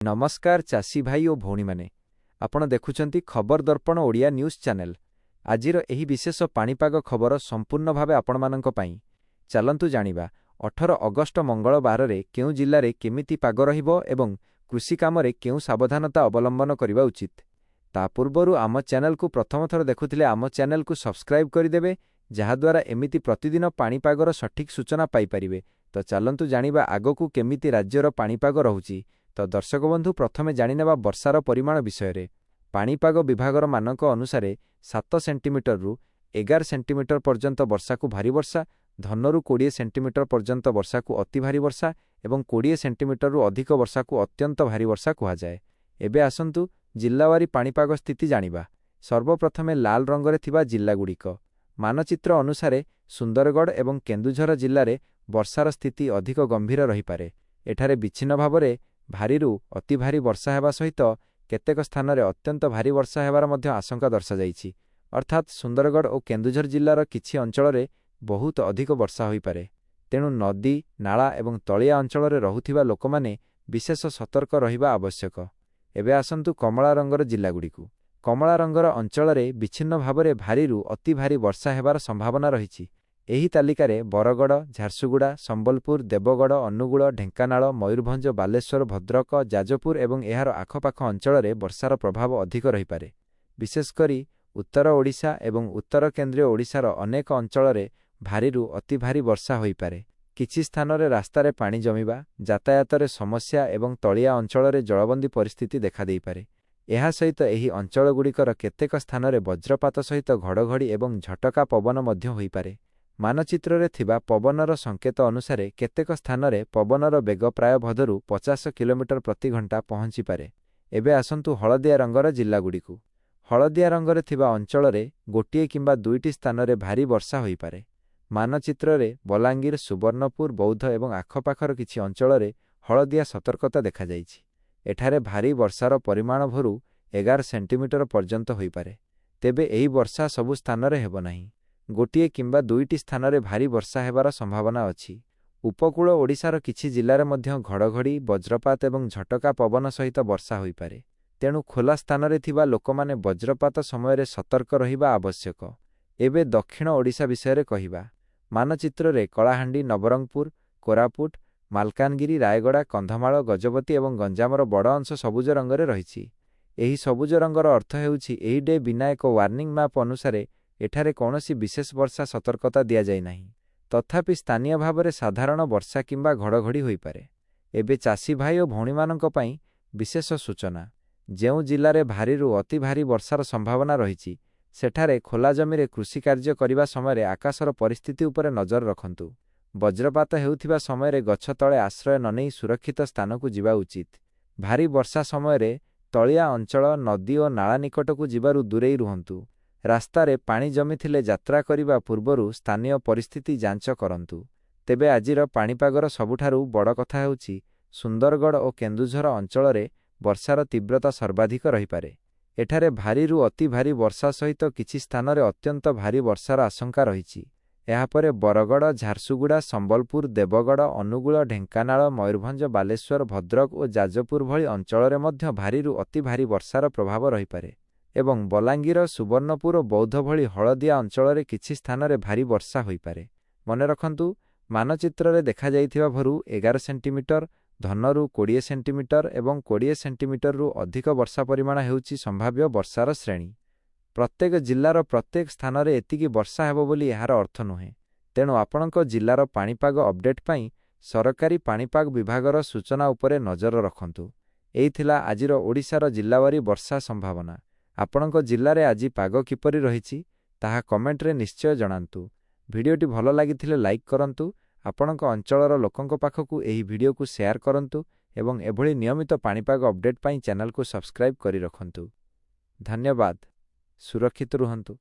ନମସ୍କାର ଚାଷୀ ଭାଇ ଓ ଭଉଣୀମାନେ, ଆପଣ ଦେଖୁଛନ୍ତି ଖବର ଦର୍ପଣ ଓଡ଼ିଆ ନ୍ୟୁଜ୍ ଚ୍ୟାନେଲ। ଆଜିର ଏହି ବିଶେଷ ପାଣିପାଗ ଖବର ସମ୍ପୂର୍ଣ୍ଣ ଭାବେ ଆପଣମାନଙ୍କ ପାଇଁ। ଚାଲନ୍ତୁ ଜାଣିବା 18 ଅଗଷ୍ଟ ମଙ୍ଗଳବାରରେ କେଉଁ ଜିଲ୍ଲାରେ କେମିତି ପାଗ ରହିବ ଏବଂ କୃଷି କାମରେ କେଉଁ ସାବଧାନତା ଅବଲମ୍ବନ କରିବା ଉଚିତ। ତା ପୂର୍ବରୁ ଆମ ଚ୍ୟାନେଲକୁ ପ୍ରଥମ ଥର ଦେଖୁଥିଲେ ଆମ ଚ୍ୟାନେଲକୁ ସବସ୍କ୍ରାଇବ୍ କରିଦେବେ, ଯାହାଦ୍ୱାରା ଏମିତି ପ୍ରତିଦିନ ପାଣିପାଗର ସଠିକ୍ ସୂଚନା ପାଇପାରିବେ। ତ ଚାଲନ୍ତୁ ଜାଣିବା ଆଗକୁ କେମିତି ରାଜ୍ୟର ପାଣିପାଗ ରହୁଛି। ତ ଦର୍ଶକ ବନ୍ଧୁ, ପ୍ରଥମେ ଜାଣିନେବା ବର୍ଷାର ପରିମାଣ ବିଷୟରେ। ପାଣିପାଗ ବିଭାଗର ମାନକ ଅନୁସାରେ 7 ସେଣ୍ଟିମିଟରରୁ 11 ସେଣ୍ଟିମିଟର ପର୍ଯ୍ୟନ୍ତ ବର୍ଷାକୁ ଭାରୀ ବର୍ଷା, ଧନରୁ 20 ସେଣ୍ଟିମିଟର ପର୍ଯ୍ୟନ୍ତ ବର୍ଷାକୁ ଅତି ଭାରୀ ବର୍ଷା ଏବଂ 20 ସେଣ୍ଟିମିଟରରୁ ଅଧିକ ବର୍ଷାକୁ ଅତ୍ୟନ୍ତ ଭାରୀ ବର୍ଷା କୁହାଯାଏ। ଏବେ ଆସନ୍ତୁ ଜିଲ୍ଲାୱାରୀ ପାଣିପାଗ ସ୍ଥିତି ଜାଣିବା। ସର୍ବପ୍ରଥମେ ଲାଲ ରଙ୍ଗରେ ଥିବା ଜିଲ୍ଲାଗୁଡ଼ିକ। ମାନଚିତ୍ର ଅନୁସାରେ ସୁନ୍ଦରଗଡ଼ ଏବଂ କେନ୍ଦୁଝର ଜିଲ୍ଲାରେ ବର୍ଷାର ସ୍ଥିତି ଅଧିକ ଗମ୍ଭୀର ରହିପାରେ। ଏଠାରେ ବିଚ୍ଛିନ୍ନ ଭାବରେ ଭାରୀରୁ ଅତି ଭାରୀ ବର୍ଷା ହେବା ସହିତ କେତେକ ସ୍ଥାନରେ ଅତ୍ୟନ୍ତ ଭାରୀ ବର୍ଷା ହେବାର ମଧ୍ୟ ଆଶଙ୍କା ଦର୍ଶାଯାଇଛି। ଅର୍ଥାତ୍ ସୁନ୍ଦରଗଡ଼ ଓ କେନ୍ଦୁଝର ଜିଲ୍ଲାର କିଛି ଅଞ୍ଚଳରେ ବହୁତ ଅଧିକ ବର୍ଷା ହୋଇପାରେ। ତେଣୁ ନଦୀ, ନାଳା ଏବଂ ତଳିଆ ଅଞ୍ଚଳରେ ରହୁଥିବା ଲୋକମାନେ ବିଶେଷ ସତର୍କ ରହିବା ଆବଶ୍ୟକ। ଏବେ ଆସନ୍ତୁ କମଳା ରଙ୍ଗର ଜିଲ୍ଲାଗୁଡ଼ିକୁ। କମଳା ରଙ୍ଗର ଅଞ୍ଚଳରେ ବିଚ୍ଛିନ୍ନ ଭାବରେ ଭାରୀରୁ ଅତି ଭାରୀ ବର୍ଷା ହେବାର ସମ୍ଭାବନା ରହିଛି। ଏହି ତାଲିକାରେ ବରଗଡ଼, ଝାରସୁଗୁଡ଼ା, ସମ୍ବଲପୁର, ଦେବଗଡ଼, ଅନୁଗୁଳ, ଢେଙ୍କାନାଳ, ମୟୂରଭଞ୍ଜ, ବାଲେଶ୍ୱର, ଭଦ୍ରକ, ଯାଜପୁର ଏବଂ ଏହାର ଆଖପାଖ ଅଞ୍ଚଳରେ ବର୍ଷାର ପ୍ରଭାବ ଅଧିକ ରହିପାରେ। ବିଶେଷ କରି ଉତ୍ତର ଓଡ଼ିଶା ଏବଂ ଉତ୍ତର କେନ୍ଦ୍ରୀୟ ଓଡ଼ିଶାର ଅନେକ ଅଞ୍ଚଳରେ ଭାରୀରୁ ଅତି ଭାରୀ ବର୍ଷା ହୋଇପାରେ। କିଛି ସ୍ଥାନରେ ରାସ୍ତାରେ ପାଣି ଜମିବା, ଯାତାୟାତରେ ସମସ୍ୟା ଏବଂ ତଳିଆ ଅଞ୍ଚଳରେ ଜଳବନ୍ଦୀ ପରିସ୍ଥିତି ଦେଖାଦେଇପାରେ। ଏହା ସହିତ ଏହି ଅଞ୍ଚଳଗୁଡ଼ିକର କେତେକ ସ୍ଥାନରେ ବଜ୍ରପାତ ସହିତ ଘଡ଼ଘଡ଼ି ଏବଂ ଝଟକା ପବନ ମଧ୍ୟ ହୋଇପାରେ। ମାନଚିତ୍ରରେ ଥିବା ପବନର ସଂକେତ ଅନୁସାରେ କେତେକ ସ୍ଥାନରେ ପବନର ବେଗ ପ୍ରାୟ ଭଦରୁ 50 କିଲୋମିଟର ପ୍ରତି ଘଣ୍ଟା ପହଞ୍ଚିପାରେ। ଏବେ ଆସନ୍ତୁ ହଳଦିଆ ରଙ୍ଗର ଜିଲ୍ଲାଗୁଡ଼ିକୁ। ହଳଦିଆ ରଙ୍ଗରେ ଥିବା ଅଞ୍ଚଳରେ ଗୋଟିଏ କିମ୍ବା ଦୁଇଟି ସ୍ଥାନରେ ଭାରୀ ବର୍ଷା ହୋଇପାରେ। ମାନଚିତ୍ରରେ ବଲାଙ୍ଗୀର, ସୁବର୍ଣ୍ଣପୁର, ବୌଦ୍ଧ ଏବଂ ଆଖପାଖର କିଛି ଅଞ୍ଚଳରେ ହଳଦିଆ ସତର୍କତା ଦେଖାଯାଇଛି। ଏଠାରେ ଭାରୀ ବର୍ଷାର ପରିମାଣ ଭରୁ 11 ସେଣ୍ଟିମିଟର ପର୍ଯ୍ୟନ୍ତ ହୋଇପାରେ। ତେବେ ଏହି ବର୍ଷା ସବୁ ସ୍ଥାନରେ ହେବ ନାହିଁ। ଗୋଟିଏ କିମ୍ବା ଦୁଇଟି ସ୍ଥାନରେ ଭାରୀ ବର୍ଷା ହେବାର ସମ୍ଭାବନା ଅଛି। ଉପକୂଳ ଓଡ଼ିଶାର କିଛି ଜିଲ୍ଲାରେ ମଧ୍ୟ ଘଡ଼ଘଡ଼ି, ବଜ୍ରପାତ ଏବଂ ଝଟକା ପବନ ସହିତ ବର୍ଷା ହୋଇପାରେ। ତେଣୁ ଖୋଲା ସ୍ଥାନରେ ଥିବା ଲୋକମାନେ ବଜ୍ରପାତ ସମୟରେ ସତର୍କ ରହିବା ଆବଶ୍ୟକ। ଏବେ ଦକ୍ଷିଣ ଓଡ଼ିଶା ବିଷୟରେ କହିବା। ମାନଚିତ୍ରରେ କଳାହାଣ୍ଡି, ନବରଙ୍ଗପୁର, କୋରାପୁଟ, ମାଲକାନଗିରି, ରାୟଗଡ଼ା, କନ୍ଧମାଳ, ଗଜପତି ଏବଂ ଗଞ୍ଜାମର ବଡ଼ ଅଂଶ ସବୁଜ ରଙ୍ଗରେ ରହିଛି। ଏହି ସବୁଜ ରଙ୍ଗର ଅର୍ଥ ହେଉଛି ଏହି ଡେ ବିନା ଏକ ୱାର୍ଣ୍ଣିଂ ମ୍ୟାପ୍ ଅନୁସାରେ ଏଠାରେ କୌଣସି ବିଶେଷ ବର୍ଷା ସତର୍କତା ଦିଆଯାଇ ନାହିଁ। ତଥାପି ସ୍ଥାନୀୟ ଭାବରେ ସାଧାରଣ ବର୍ଷା କିମ୍ବା ଘଡ଼ଘଡ଼ି ହୋଇପାରେ। ଏବେ ଚାଷୀ ଭାଇ ଓ ଭଉଣୀମାନଙ୍କ ପାଇଁ ବିଶେଷ ସୂଚନା। ଯେଉଁ ଜିଲ୍ଲାରେ ଭାରୀରୁ ଅତି ଭାରୀ ବର୍ଷାର ସମ୍ଭାବନା ରହିଛି, ସେଠାରେ ଖୋଲା ଜମିରେ କୃଷି କାର୍ଯ୍ୟ କରିବା ସମୟରେ ଆକାଶର ପରିସ୍ଥିତି ଉପରେ ନଜର ରଖନ୍ତୁ। ବଜ୍ରପାତ ହେଉଥିବା ସମୟରେ ଗଛ ତଳେ ଆଶ୍ରୟ ନ ନେଇ ସୁରକ୍ଷିତ ସ୍ଥାନକୁ ଯିବା ଉଚିତ। ଭାରୀ ବର୍ଷା ସମୟରେ ତଳିଆ ଅଞ୍ଚଳ, ନଦୀ ଓ ନାଳା ନିକଟକୁ ଯିବାରୁ ଦୂରେଇ ରୁହନ୍ତୁ। ରାସ୍ତାରେ ପାଣି ଜମିଥିଲେ ଯାତ୍ରା କରିବା ପୂର୍ବରୁ ସ୍ଥାନୀୟ ପରିସ୍ଥିତି ଯାଞ୍ଚ କରନ୍ତୁ। ତେବେ ଆଜିର ପାଣିପାଗର ସବୁଠାରୁ ବଡ଼ କଥା ହେଉଛି ସୁନ୍ଦରଗଡ଼ ଓ କେନ୍ଦୁଝର ଅଞ୍ଚଳରେ ବର୍ଷାର ତୀବ୍ରତା ସର୍ବାଧିକ ରହିପାରେ। ଏଠାରେ ଭାରୀରୁ ଅତି ଭାରୀ ବର୍ଷା ସହିତ କିଛି ସ୍ଥାନରେ ଅତ୍ୟନ୍ତ ଭାରୀ ବର୍ଷାର ଆଶଙ୍କା ରହିଛି। ଏହାପରେ ବରଗଡ଼, ଝାରସୁଗୁଡ଼ା, ସମ୍ବଲପୁର, ଦେବଗଡ଼, ଅନୁଗୁଳ, ଢେଙ୍କାନାଳ, ମୟୂରଭଞ୍ଜ, ବାଲେଶ୍ୱର, ଭଦ୍ରକ ଓ ଯାଜପୁର ଭଳି ଅଞ୍ଚଳରେ ମଧ୍ୟ ଭାରୀରୁ ଅତି ଭାରୀ ବର୍ଷାର ପ୍ରଭାବ ରହିପାରେ ଏବଂ ବଲାଙ୍ଗୀର, ସୁବର୍ଣ୍ଣପୁର ଓ ବୌଦ୍ଧ ଭଳି ହଳଦିଆ ଅଞ୍ଚଳରେ କିଛି ସ୍ଥାନରେ ଭାରୀ ବର୍ଷା ହୋଇପାରେ। ମନେ ରଖନ୍ତୁ, ମାନଚିତ୍ରରେ ଦେଖାଯାଇଥିବା ଭରୁ 11 ସେଣ୍ଟିମିଟର ଧନରୁ 20 ସେଣ୍ଟିମିଟର ଏବଂ 20 ସେଣ୍ଟିମିଟରରୁ ଅଧିକ ବର୍ଷା ପରିମାଣ ହେଉଛି ସମ୍ଭାବ୍ୟ ବର୍ଷାର ଶ୍ରେଣୀ। ପ୍ରତ୍ୟେକ ଜିଲ୍ଲାର ପ୍ରତ୍ୟେକ ସ୍ଥାନରେ ଏତିକି ବର୍ଷା ହେବ ବୋଲି ଏହାର ଅର୍ଥ ନୁହେଁ। ତେଣୁ ଆପଣଙ୍କ ଜିଲ୍ଲାର ପାଣିପାଗ ଅପଡେଟ୍ ପାଇଁ ସରକାରୀ ପାଣିପାଗ ବିଭାଗର ସୂଚନା ଉପରେ ନଜର ରଖନ୍ତୁ। ଏଇ ଥିଲା ଆଜିର ଓଡ଼ିଶାର ଜିଲ୍ଲାୱାରୀ ବର୍ଷା ସମ୍ଭାବନା। ଆପଣଙ୍କ ଜିଲ୍ଲାରେ ଆଜି ପାଗ କିପରି ରହିଛି ତାହା କମେଣ୍ଟରେ ନିଶ୍ଚୟ ଜଣାନ୍ତୁ। ଭିଡ଼ିଓଟି ଭଲ ଲାଗିଥିଲେ ଲାଇକ୍ କରନ୍ତୁ, ଆପଣଙ୍କ ଅଞ୍ଚଳର ଲୋକଙ୍କ ପାଖକୁ ଏହି ଭିଡ଼ିଓକୁ ସେୟାର କରନ୍ତୁ ଏବଂ ଏଭଳି ନିୟମିତ ପାଣିପାଗ ଅପଡେଟ୍ ପାଇଁ ଚ୍ୟାନେଲକୁ ସବସ୍କ୍ରାଇବ୍ କରି ରଖନ୍ତୁ। ଧନ୍ୟବାଦ। ସୁରକ୍ଷିତ ରୁହନ୍ତୁ।